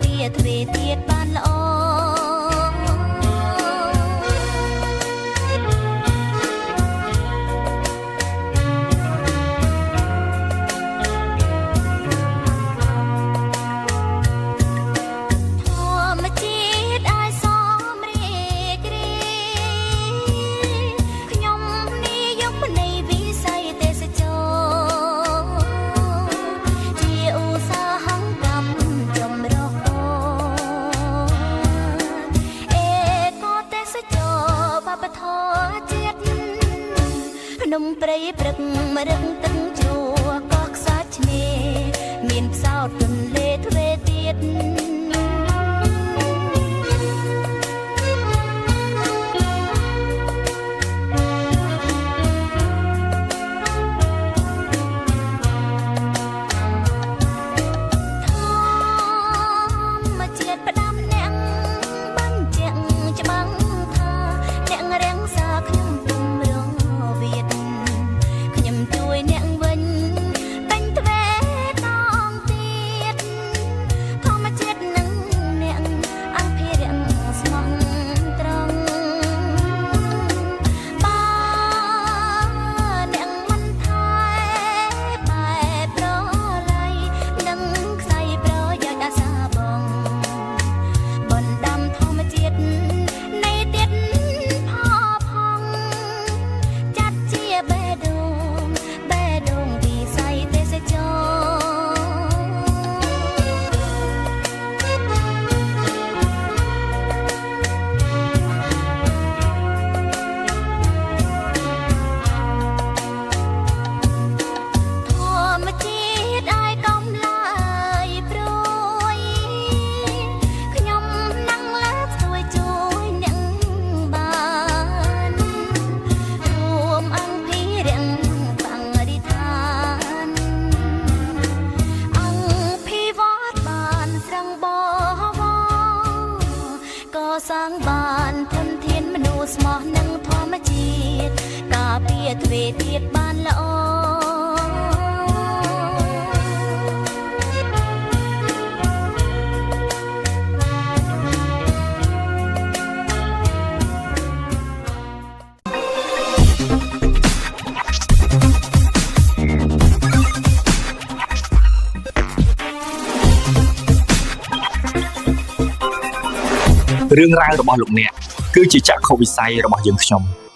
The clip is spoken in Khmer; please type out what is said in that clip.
ពារទ្វេទៀតបានល្អ ធម្មជាតិឲ្យសមរីករាយខ្ញុំនាយកនៃវិស័យទេសចរជាឧស្សាហកម្មចម្រុះអេកូទេសចរវប្បធម៌ជាតិភ្នំព្រៃព្រឹកមរឹកទឹកជ្រោះកោះខ្សាច់ឆ្នេរមានផ្សោតទន្លេទ្វេទៀត ធម្មជាតិផ្ដាំអ្នកបញ្ជាក់ច្បាំងថាអ្នករាំងសាខ្ញុំទុំរវៀតខ្ញុំជួយអ្នកវិញពេញទ្វេដងទៀតធម្មជាតិនឹងអ្នកអភិរក្សស្មោះត្រង់បើអ្នកមិនថែបែបប្រឡ័យនឹងខ្សែប្រយោជន៍អាសាបង បណ្ដាំធម្មជាតិនៃទៀតផផង់ចាត់ជាបេះដូងបេះដូងវិស័យទេសចរ ធម្មជាតិឲ្យកំឡាយព្រួយខ្ញុំនឹងលើកស្ទួយជួយអ្នកបានរួមអង្គភិរក្សបរិស្ថានអង្គភិវត្តបានស្រង់បវរកសាងបានធនធានមនុស្សស្មោះនឹងធម្មជាតិការពារទ្វេទៀតបានល្អ រឿងរ៉ាវរបស់លោកអ្នកគឺជាចក្ខុវិស័យរបស់យើងខ្ញុំ។